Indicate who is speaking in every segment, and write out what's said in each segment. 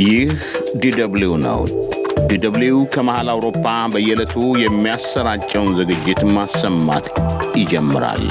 Speaker 1: ይህ ዲደብሊው ነው። ዲደብሊው ከመሃል አውሮፓ በየዕለቱ የሚያሰራጨውን ዝግጅት ማሰማት ይጀምራል።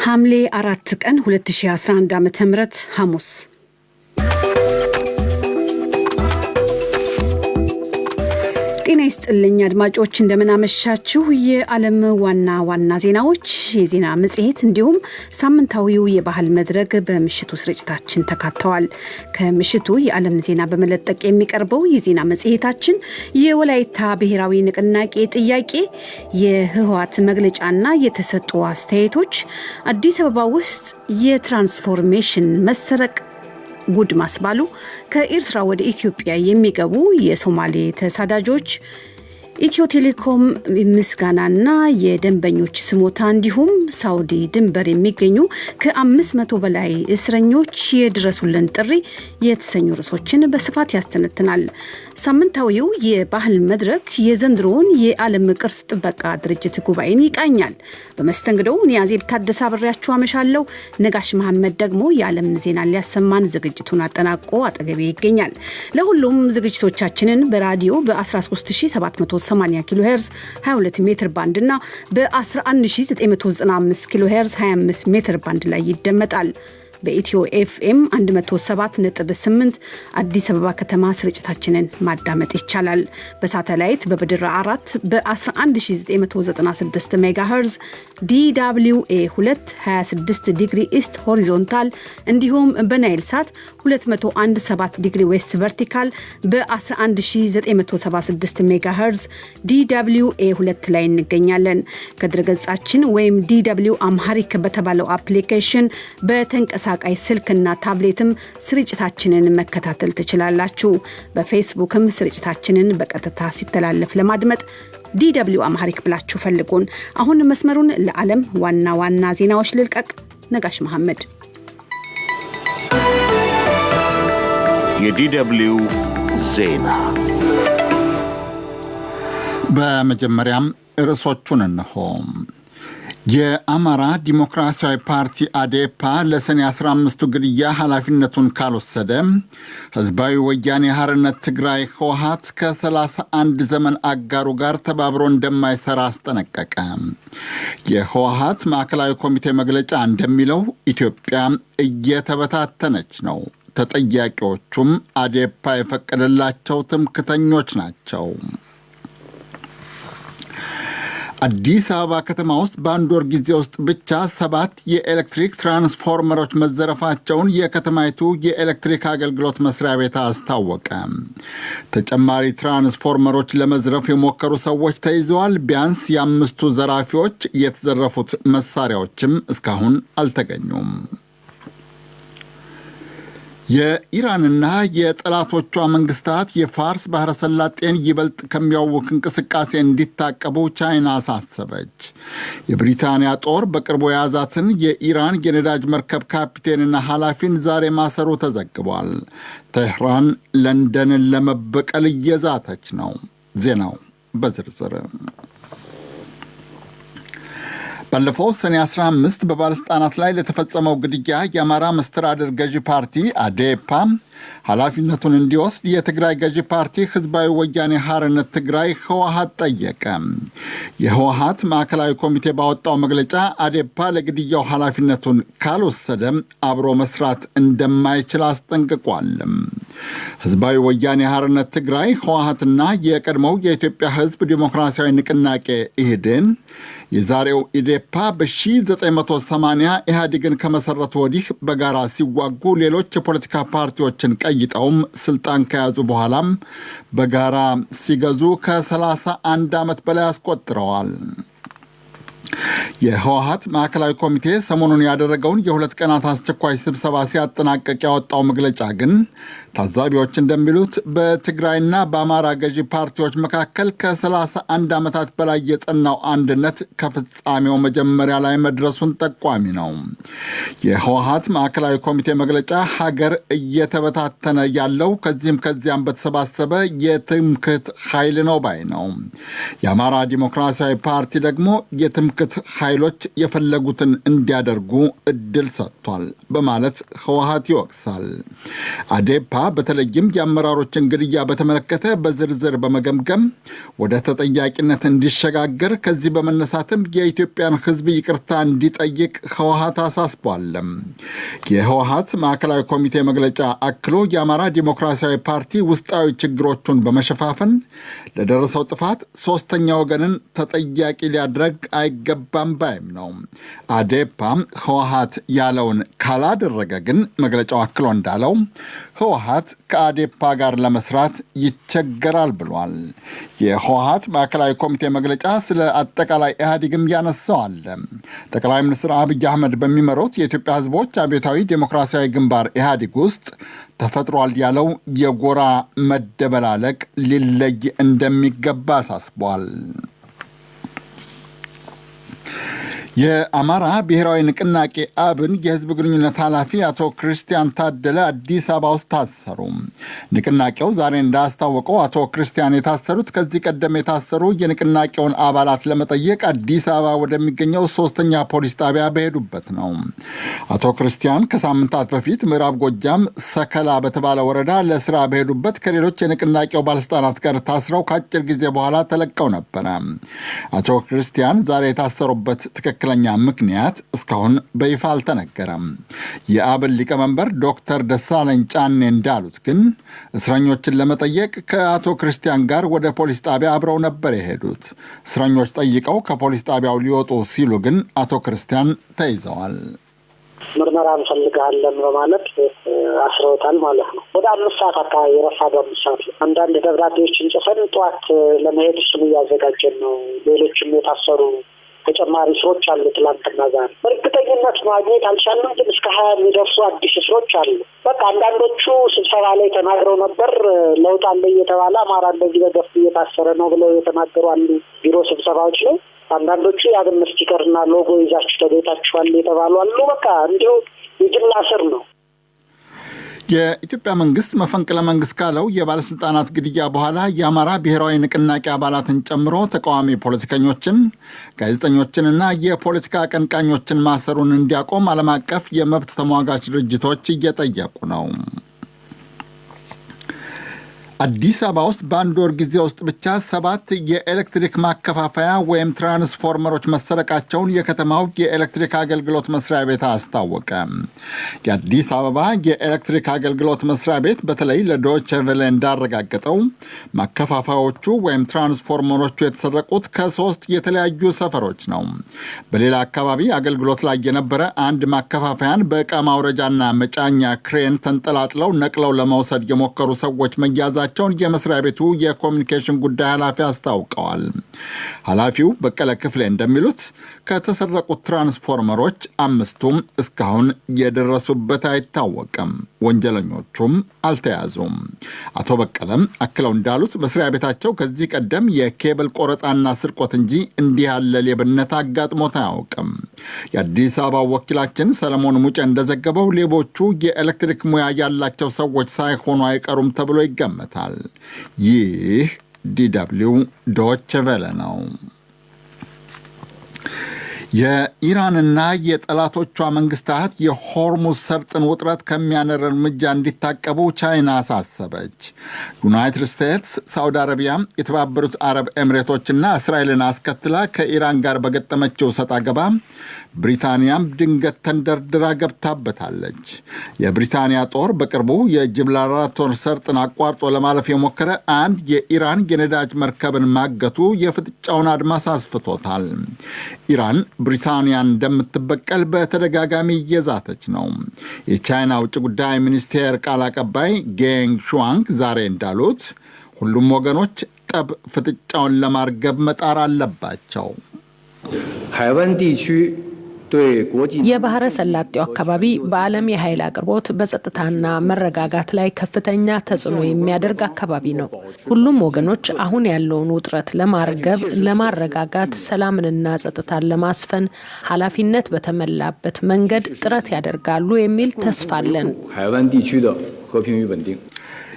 Speaker 2: ሐምሌ 4 ቀን 2011 ዓ.ም ሐሙስ። ጤና ይስጥልኝ አድማጮች፣ እንደምናመሻችሁ። የዓለም ዋና ዋና ዜናዎች፣ የዜና መጽሔት እንዲሁም ሳምንታዊው የባህል መድረክ በምሽቱ ስርጭታችን ተካተዋል። ከምሽቱ የዓለም ዜና በመለጠቅ የሚቀርበው የዜና መጽሔታችን የወላይታ ብሔራዊ ንቅናቄ ጥያቄ፣ የህወሓት መግለጫና የተሰጡ አስተያየቶች፣ አዲስ አበባ ውስጥ የትራንስፎርሜሽን መሰረቅ ጉድ ማስባሉ፣ ከኤርትራ ወደ ኢትዮጵያ የሚገቡ የሶማሌ ተሳዳጆች፣ ኢትዮ ቴሌኮም ምስጋናና የደንበኞች ስሞታ እንዲሁም ሳውዲ ድንበር የሚገኙ ከ500 በላይ እስረኞች የድረሱልን ጥሪ የተሰኙ ርዕሶችን በስፋት ያስተነትናል። ሳምንታዊው የባህል መድረክ የዘንድሮውን የዓለም ቅርስ ጥበቃ ድርጅት ጉባኤን ይቃኛል። በመስተንግዶው ኒያዜብ ታደሰ አብሬያችሁ አመሻለሁ። ነጋሽ መሐመድ ደግሞ የዓለም ዜና ሊያሰማን ዝግጅቱን አጠናቆ አጠገቤ ይገኛል። ለሁሉም ዝግጅቶቻችንን በራዲዮ በ137 80 ኪሎ ሄርዝ 22 ሜትር ባንድ እና በ11995 ኪሎ ሄርዝ 25 ሜትር ባንድ ላይ ይደመጣል። በኢትዮ ኤፍኤም 107.8 አዲስ አበባ ከተማ ስርጭታችንን ማዳመጥ ይቻላል። በሳተላይት በብድር 4 በ11996 ሜጋሄርዝ DWA 226 ዲግሪ east horizontal እንዲሁም በናይል ሳት 217 ዲግሪ west vertical በ11976 ሜጋሄርዝ DWA 2 ላይ እንገኛለን። ከድረገጻችን ወይም DW Amharic በተባለው አፕሊኬሽን በተንቀሳቃሽ ስልክና ታብሌትም ስርጭታችንን መከታተል ትችላላችሁ። በፌስቡክም ስርጭታችንን በቀጥታ ሲተላለፍ ለማድመጥ DW Amharic ብላችሁ ፈልጉን። አሁን መስመሩን ለዓለም ዋና ዋና ዜናዎች ልልቀቅ። ነጋሽ መሐመድ።
Speaker 1: የዲደብሊው ዜና።
Speaker 3: በመጀመሪያም ርዕሶቹን እነሆ። የአማራ ዲሞክራሲያዊ ፓርቲ አዴፓ ለሰኔ 15ቱ ግድያ ኃላፊነቱን ካልወሰደ ህዝባዊ ወያኔ ሓርነት ትግራይ ህወሓት ከ31 ዘመን አጋሩ ጋር ተባብሮ እንደማይሰራ አስጠነቀቀ። የህወሓት ማዕከላዊ ኮሚቴ መግለጫ እንደሚለው ኢትዮጵያ እየተበታተነች ነው። ተጠያቂዎቹም አዴፓ የፈቀደላቸው ትምክተኞች ናቸው። አዲስ አበባ ከተማ ውስጥ በአንድ ወር ጊዜ ውስጥ ብቻ 7 የኤሌክትሪክ ትራንስፎርመሮች መዘረፋቸውን የከተማይቱ የኤሌክትሪክ አገልግሎት መስሪያ ቤት አስታወቀ። ተጨማሪ ትራንስፎርመሮች ለመዝረፍ የሞከሩ ሰዎች ተይዘዋል። ቢያንስ የ5ቱ ዘራፊዎች የተዘረፉት መሳሪያዎችም እስካሁን አልተገኙም። የኢራንና የጠላቶቿ መንግስታት የፋርስ ባህረ ሰላጤን ይበልጥ ከሚያውክ እንቅስቃሴ እንዲታቀቡ ቻይና አሳሰበች። የብሪታንያ ጦር በቅርቡ የያዛትን የኢራን የነዳጅ መርከብ ካፒቴንና ኃላፊን ዛሬ ማሰሩ ተዘግቧል። ቴህራን ለንደንን ለመበቀል እየዛተች ነው። ዜናው በዝርዝር። ባለፈው ሰኔ 15 በባለስልጣናት ላይ ለተፈጸመው ግድያ የአማራ መስተዳድር ገዢ ፓርቲ አዴፓ ኃላፊነቱን እንዲወስድ የትግራይ ገዢ ፓርቲ ህዝባዊ ወያኔ ሓርነት ትግራይ ህወሓት ጠየቀ። የህወሓት ማዕከላዊ ኮሚቴ ባወጣው መግለጫ አዴፓ ለግድያው ኃላፊነቱን ካልወሰደ አብሮ መስራት እንደማይችል አስጠንቅቋል። ህዝባዊ ወያኔ ሓርነት ትግራይ ህወሓትና የቀድሞው የኢትዮጵያ ህዝብ ዲሞክራሲያዊ ንቅናቄ ኢህዴን የዛሬው ኢዴፓ በ1980 ኢህአዴግን ከመሰረቱ ወዲህ በጋራ ሲዋጉ ሌሎች የፖለቲካ ፓርቲዎችን ቀይጠውም ስልጣን ከያዙ በኋላም በጋራ ሲገዙ ከ31 ዓመት በላይ አስቆጥረዋል። የህወሓት ማዕከላዊ ኮሚቴ ሰሞኑን ያደረገውን የ2 ቀናት አስቸኳይ ስብሰባ ሲያጠናቀቅ ያወጣው መግለጫ ግን ታዛቢዎች እንደሚሉት በትግራይና በአማራ ገዢ ፓርቲዎች መካከል ከ31 ዓመታት በላይ የጸናው አንድነት ከፍጻሜው መጀመሪያ ላይ መድረሱን ጠቋሚ ነው። የህወሓት ማዕከላዊ ኮሚቴ መግለጫ ሀገር እየተበታተነ ያለው ከዚህም ከዚያም በተሰባሰበ የትምክህት ኃይል ነው ባይ ነው። የአማራ ዲሞክራሲያዊ ፓርቲ ደግሞ የትምክህት የትምክት ኃይሎች የፈለጉትን እንዲያደርጉ እድል ሰጥቷል በማለት ህወሓት ይወቅሳል። አዴፓ በተለይም የአመራሮችን ግድያ በተመለከተ በዝርዝር በመገምገም ወደ ተጠያቂነት እንዲሸጋገር፣ ከዚህ በመነሳትም የኢትዮጵያን ሕዝብ ይቅርታ እንዲጠይቅ ህወሓት አሳስቧል። የህወሓት ማዕከላዊ ኮሚቴ መግለጫ አክሎ የአማራ ዲሞክራሲያዊ ፓርቲ ውስጣዊ ችግሮቹን በመሸፋፈን ለደረሰው ጥፋት ሶስተኛ ወገንን ተጠያቂ ሊያደርግ አይገባም ባይም ነው። አዴፓ ህወሓት ያለውን ካላደረገ ግን መግለጫው አክሎ እንዳለው ህወሓት ከአዴፓ ጋር ለመስራት ይቸገራል ብሏል። የህወሓት ማዕከላዊ ኮሚቴ መግለጫ ስለ አጠቃላይ ኢህአዴግም ያነሳዋል። ጠቅላይ ሚኒስትር አብይ አህመድ በሚመሩት የኢትዮጵያ ህዝቦች አብዮታዊ ዴሞክራሲያዊ ግንባር ኢህአዴግ ውስጥ ተፈጥሯል ያለው የጎራ መደበላለቅ ሊለይ እንደሚገባ አሳስቧል። የአማራ ብሔራዊ ንቅናቄ አብን የህዝብ ግንኙነት ኃላፊ አቶ ክርስቲያን ታደለ አዲስ አበባ ውስጥ ታሰሩ። ንቅናቄው ዛሬ እንዳስታወቀው አቶ ክርስቲያን የታሰሩት ከዚህ ቀደም የታሰሩ የንቅናቄውን አባላት ለመጠየቅ አዲስ አበባ ወደሚገኘው 3ኛ ፖሊስ ጣቢያ በሄዱበት ነው። አቶ ክርስቲያን ከሳምንታት በፊት ምዕራብ ጎጃም ሰከላ በተባለ ወረዳ ለስራ በሄዱበት ከሌሎች የንቅናቄው ባለስልጣናት ጋር ታስረው ከአጭር ጊዜ በኋላ ተለቀው ነበረ። አቶ ክርስቲያን ዛሬ የታሰሩበት ትክክለኛ ምክንያት እስካሁን በይፋ አልተነገረም። የአብን ሊቀመንበር ዶክተር ደሳለኝ ጫኔ እንዳሉት ግን እስረኞችን ለመጠየቅ ከአቶ ክርስቲያን ጋር ወደ ፖሊስ ጣቢያ አብረው ነበር የሄዱት። እስረኞች ጠይቀው ከፖሊስ ጣቢያው ሊወጡ ሲሉ ግን አቶ ክርስቲያን ተይዘዋል።
Speaker 4: ምርመራ እንፈልጋለን በማለት አስረውታል ማለት ነው። ወደ 5 ሰዓት አካባቢ ረፋዱ 5 ሰዓት አንዳንድ ደብዳቤዎችን ጽፈን ጠዋት ለመሄድ እሱን እያዘጋጀን ነው። ሌሎችም የታሰሩ ተጨማሪ እስሮች አሉ። ትላንትና ዛሬ በእርግጠኝነት ማግኘት አልቻልንም፣ ግን እስከ 20 የሚደርሱ አዲስ እስሮች አሉ። በቃ አንዳንዶቹ ስብሰባ ላይ ተናግረው ነበር። ለውጥ አለ እየተባለ አማራ እንደዚህ በገፍ እየታሰረ ነው ብለው የተናገሩ አሉ ቢሮ ስብሰባዎች ላይ። አንዳንዶቹ የአብን sticker ና ሎጎ ይዛችሁ ተገኝታችኋል የተባሉ አሉ። በቃ እንዲሁ የጅምላ እስር ነው።
Speaker 3: የኢትዮጵያ መንግስት መፈንቅለ መንግስት ካለው የባለስልጣናት ግድያ በኋላ የአማራ ብሔራዊ ንቅናቄ አባላትን ጨምሮ ተቃዋሚ ፖለቲከኞችን፣ ጋዜጠኞችንና የፖለቲካ አቀንቃኞችን ማሰሩን እንዲያቆም ዓለም አቀፍ የመብት ተሟጋች ድርጅቶች እየጠየቁ ነው። አዲስ አበባ ውስጥ በአንድ ወር ጊዜ ውስጥ ብቻ 7 የኤሌክትሪክ ማከፋፈያ ወይም ትራንስፎርመሮች መሰረቃቸውን የከተማው የኤሌክትሪክ አገልግሎት መስሪያ ቤት አስታወቀ። የአዲስ አበባ የኤሌክትሪክ አገልግሎት መስሪያ ቤት በተለይ ለዶይቼ ቬለ እንዳረጋገጠው ማከፋፈያዎቹ ወይም ትራንስፎርመሮቹ የተሰረቁት ከ3 የተለያዩ ሰፈሮች ነው። በሌላ አካባቢ አገልግሎት ላይ የነበረ አንድ ማከፋፈያን በዕቃ ማውረጃና መጫኛ ክሬን ተንጠላጥለው ነቅለው ለመውሰድ የሞከሩ ሰዎች መያዛቸውን የመስሪያ ቤቱ የኮሚኒኬሽን ጉዳይ ኃላፊ አስታውቀዋል። ኃላፊው በቀለ ክፍሌ እንደሚሉት ከተሰረቁት ትራንስፎርመሮች 5ቱም እስካሁን የደረሱበት አይታወቅም፣ ወንጀለኞቹም አልተያዙም። አቶ በቀለም አክለው እንዳሉት መስሪያ ቤታቸው ከዚህ ቀደም የኬብል ቆረጣና ስርቆት እንጂ እንዲህ ያለ ሌብነት አጋጥሞት አያውቅም። የአዲስ አበባ ወኪላችን ሰለሞን ሙጬ እንደዘገበው ሌቦቹ የኤሌክትሪክ ሙያ ያላቸው ሰዎች ሳይሆኑ አይቀሩም ተብሎ ይገመታል። ይህ ዲደብሊው ዶይቼ ቬለ ነው። የኢራንና የጠላቶቿ መንግስታት የሆርሙዝ ሰርጥን ውጥረት ከሚያነር እርምጃ እንዲታቀቡ ቻይና አሳሰበች። ዩናይትድ ስቴትስ፣ ሳውዲ አረቢያ፣ የተባበሩት አረብ ኤምሬቶችና እስራኤልን አስከትላ ከኢራን ጋር በገጠመችው ሰጣ ገባ ብሪታንያም ድንገት ተንደርድራ ገብታበታለች። የብሪታንያ ጦር በቅርቡ የጂብራልታር ሰርጥን አቋርጦ ለማለፍ የሞከረ አንድ የኢራን የነዳጅ መርከብን ማገቱ የፍጥጫውን አድማስ አስፍቶታል። ኢራን ብሪታንያን እንደምትበቀል በተደጋጋሚ እየዛተች ነው። የቻይና ውጭ ጉዳይ ሚኒስቴር ቃል አቀባይ ጌንግ ሹዋንግ ዛሬ እንዳሉት ሁሉም ወገኖች ጠብ ፍጥጫውን ለማርገብ መጣር አለባቸው።
Speaker 5: የባህረ ሰላጤው አካባቢ በዓለም የኃይል አቅርቦት በጸጥታና መረጋጋት ላይ ከፍተኛ ተጽዕኖ የሚያደርግ አካባቢ ነው። ሁሉም ወገኖች አሁን ያለውን ውጥረት ለማርገብ፣ ለማረጋጋት፣ ሰላምንና ጸጥታን ለማስፈን ኃላፊነት በተሞላበት መንገድ ጥረት ያደርጋሉ የሚል ተስፋ አለን።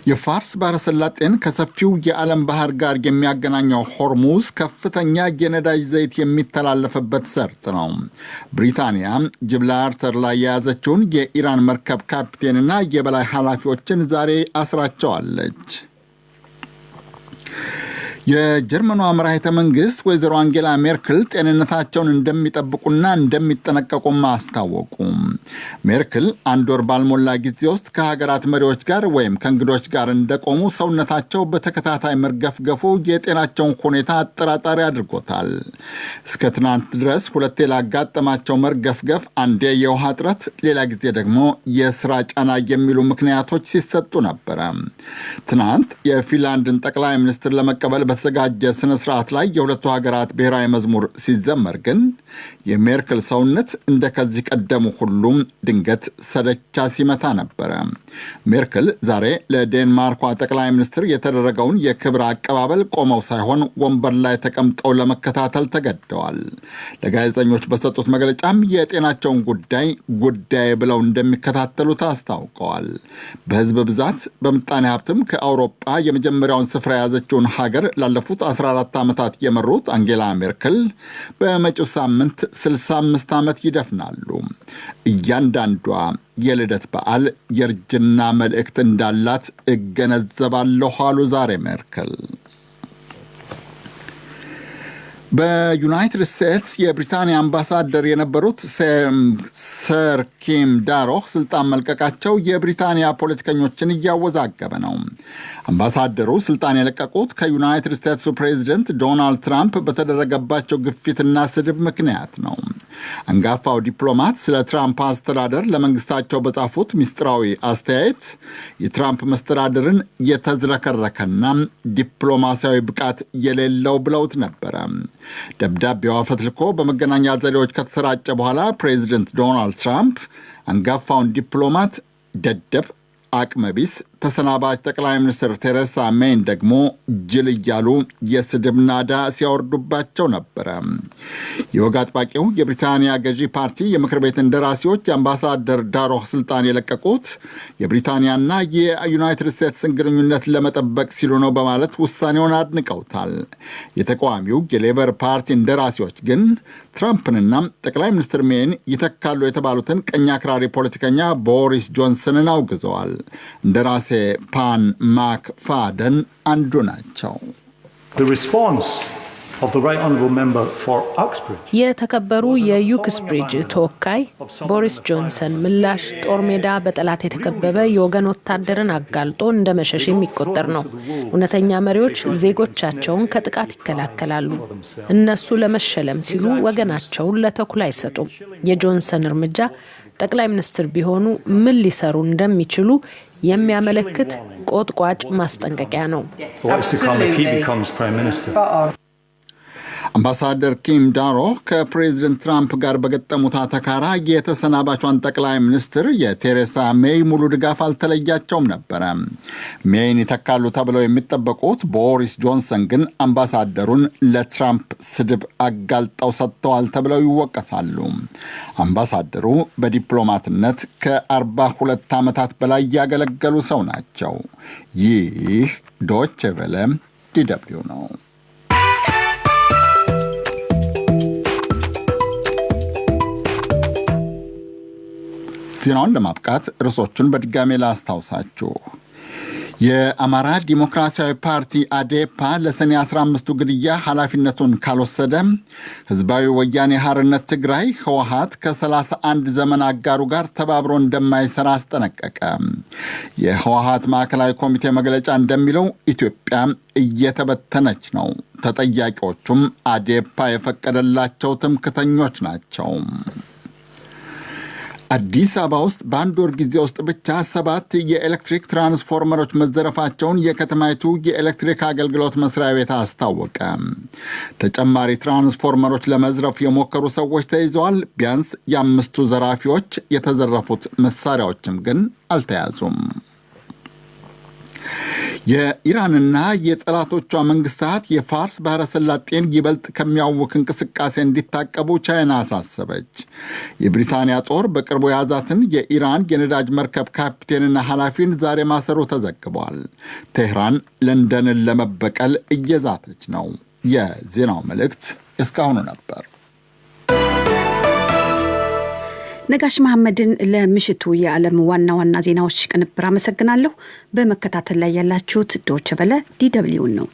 Speaker 3: የፋርስ ባህረ ሰላጤን ከሰፊው የዓለም ባህር ጋር የሚያገናኘው ሆርሙዝ ከፍተኛ የነዳጅ ዘይት የሚተላለፍበት ሰርጥ ነው። ብሪታንያ ጅብራልተር ላይ የያዘችውን የኢራን መርከብ ካፕቴንና የበላይ ኃላፊዎችን ዛሬ አስራቸዋለች። የጀርመኗ መራሄተ መንግስት ወይዘሮ አንጌላ ሜርክል ጤንነታቸውን እንደሚጠብቁና እንደሚጠነቀቁም አስታወቁ። ሜርክል አንድ ወር ባልሞላ ጊዜ ውስጥ ከሀገራት መሪዎች ጋር ወይም ከእንግዶች ጋር እንደቆሙ ሰውነታቸው በተከታታይ መርገፍገፉ የጤናቸውን ሁኔታ አጠራጣሪ አድርጎታል። እስከ ትናንት ድረስ ሁለቴ ላጋጠማቸው መርገፍገፍ አንዴ የውሃ እጥረት፣ ሌላ ጊዜ ደግሞ የስራ ጫና የሚሉ ምክንያቶች ሲሰጡ ነበረ። ትናንት የፊንላንድን ጠቅላይ ሚኒስትር ለመቀበል በተዘጋጀ ስነ ስርዓት ላይ የሁለቱ ሀገራት ብሔራዊ መዝሙር ሲዘመር ግን የሜርክል ሰውነት እንደ ከዚህ ቀደሙ ሁሉም ድንገት ሰለቻ ሲመታ ነበረ። ሜርክል ዛሬ ለዴንማርኳ ጠቅላይ ሚኒስትር የተደረገውን የክብር አቀባበል ቆመው ሳይሆን ወንበር ላይ ተቀምጠው ለመከታተል ተገደዋል። ለጋዜጠኞች በሰጡት መግለጫም የጤናቸውን ጉዳይ ጉዳይ ብለው እንደሚከታተሉት አስታውቀዋል። በህዝብ ብዛት በምጣኔ ሀብትም ከአውሮጳ የመጀመሪያውን ስፍራ የያዘችውን ሀገር ላለፉት 14 ዓመታት የመሩት አንጌላ ሜርክል በመጪው ሳምንት 65 ዓመት ይደፍናሉ። እያንዳንዷ የልደት በዓል የእርጅና መልእክት እንዳላት እገነዘባለሁ አሉ ዛሬ ሜርክል። በዩናይትድ ስቴትስ የብሪታንያ አምባሳደር የነበሩት ሰር ኪም ዳሮህ ስልጣን መልቀቃቸው የብሪታንያ ፖለቲከኞችን እያወዛገበ ነው። አምባሳደሩ ስልጣን የለቀቁት ከዩናይትድ ስቴትሱ ፕሬዚደንት ዶናልድ ትራምፕ በተደረገባቸው ግፊትና ስድብ ምክንያት ነው። አንጋፋው ዲፕሎማት ስለ ትራምፕ አስተዳደር ለመንግስታቸው በጻፉት ምስጢራዊ አስተያየት የትራምፕ መስተዳደርን የተዝረከረከና ዲፕሎማሲያዊ ብቃት የሌለው ብለውት ነበረ። ደብዳቤው አፈትልኮ በመገናኛ ዘዴዎች ከተሰራጨ በኋላ ፕሬዚደንት ዶናልድ ትራምፕ አንጋፋውን ዲፕሎማት ደደብ፣ አቅመቢስ፣ ተሰናባች ጠቅላይ ሚኒስትር ቴሬሳ ሜይን ደግሞ ጅል እያሉ የስድብ ናዳ ሲያወርዱባቸው ነበረ። የወግ አጥባቂው የብሪታንያ ገዢ ፓርቲ የምክር ቤት እንደራሴዎች የአምባሳደር ዳሮህ ስልጣን የለቀቁት የብሪታንያና የዩናይትድ ስቴትስን ግንኙነት ለመጠበቅ ሲሉ ነው በማለት ውሳኔውን አድንቀውታል። የተቃዋሚው የሌበር ፓርቲ እንደራሴዎች ግን ትራምፕንና ጠቅላይ ሚኒስትር ሜይን ይተካሉ የተባሉትን ቀኝ አክራሪ ፖለቲከኛ ቦሪስ ጆንሰንን አውግዘዋል። እንደራሴ ፓን ማክ ፋደን አንዱ ናቸው።
Speaker 5: የተከበሩ የዩክስብሪጅ ተወካይ ቦሪስ ጆንሰን ምላሽ ጦር ሜዳ በጠላት የተከበበ የወገን ወታደርን አጋልጦ እንደ መሸሽ የሚቆጠር ነው። እውነተኛ መሪዎች ዜጎቻቸውን ከጥቃት ይከላከላሉ። እነሱ ለመሸለም ሲሉ ወገናቸውን ለተኩላ አይሰጡም። የጆንሰን እርምጃ ጠቅላይ ሚኒስትር ቢሆኑ ምን ሊሰሩ እንደሚችሉ የሚያመለክት ቆጥቋጭ ማስጠንቀቂያ ነው።
Speaker 3: አምባሳደር ኪም ዳሮህ ከፕሬዚደንት ትራምፕ ጋር በገጠሙት አተካራ የተሰናባቿን ጠቅላይ ሚኒስትር የቴሬሳ ሜይ ሙሉ ድጋፍ አልተለያቸውም ነበረ። ሜይን ይተካሉ ተብለው የሚጠበቁት ቦሪስ ጆንሰን ግን አምባሳደሩን ለትራምፕ ስድብ አጋልጠው ሰጥተዋል ተብለው ይወቀሳሉ። አምባሳደሩ በዲፕሎማትነት ከ42 ዓመታት በላይ ያገለገሉ ሰው ናቸው። ይህ ዶቼ ቬለ DW ነው። ዜናውን ለማብቃት ርዕሶቹን በድጋሜ ላስታውሳችሁ። የአማራ ዲሞክራሲያዊ ፓርቲ አዴፓ ለሰኔ 15ቱ ግድያ ኃላፊነቱን ካልወሰደ ህዝባዊ ወያኔ ሓርነት ትግራይ ህወሓት ከ31 ዘመን አጋሩ ጋር ተባብሮ እንደማይሰራ አስጠነቀቀ። የህወሓት ማዕከላዊ ኮሚቴ መግለጫ እንደሚለው ኢትዮጵያ እየተበተነች ነው። ተጠያቂዎቹም አዴፓ የፈቀደላቸው ትምክተኞች ናቸው። አዲስ አበባ ውስጥ በአንድ ወር ጊዜ ውስጥ ብቻ 7 የኤሌክትሪክ ትራንስፎርመሮች መዘረፋቸውን የከተማይቱ የኤሌክትሪክ አገልግሎት መስሪያ ቤት አስታወቀ። ተጨማሪ ትራንስፎርመሮች ለመዝረፍ የሞከሩ ሰዎች ተይዘዋል። ቢያንስ የ5ቱ ዘራፊዎች የተዘረፉት መሳሪያዎችም ግን አልተያዙም። የኢራንና የጠላቶቿ መንግስታት የፋርስ ባህረ ሰላጤን ይበልጥ ከሚያውክ እንቅስቃሴ እንዲታቀቡ ቻይና አሳሰበች። የብሪታንያ ጦር በቅርቡ የያዛትን የኢራን የነዳጅ መርከብ ካፕቴንና ኃላፊን ዛሬ ማሰሩ ተዘግቧል። ቴህራን ለንደንን ለመበቀል እየዛተች ነው። የዜናው መልእክት እስካሁኑ ነበር።
Speaker 2: ነጋሽ መሐመድን ለምሽቱ የዓለም ዋና ዋና ዜናዎች ቅንብር አመሰግናለሁ። በመከታተል ላይ ያላችሁት ዶይቼ ቬለ DW ን ነው።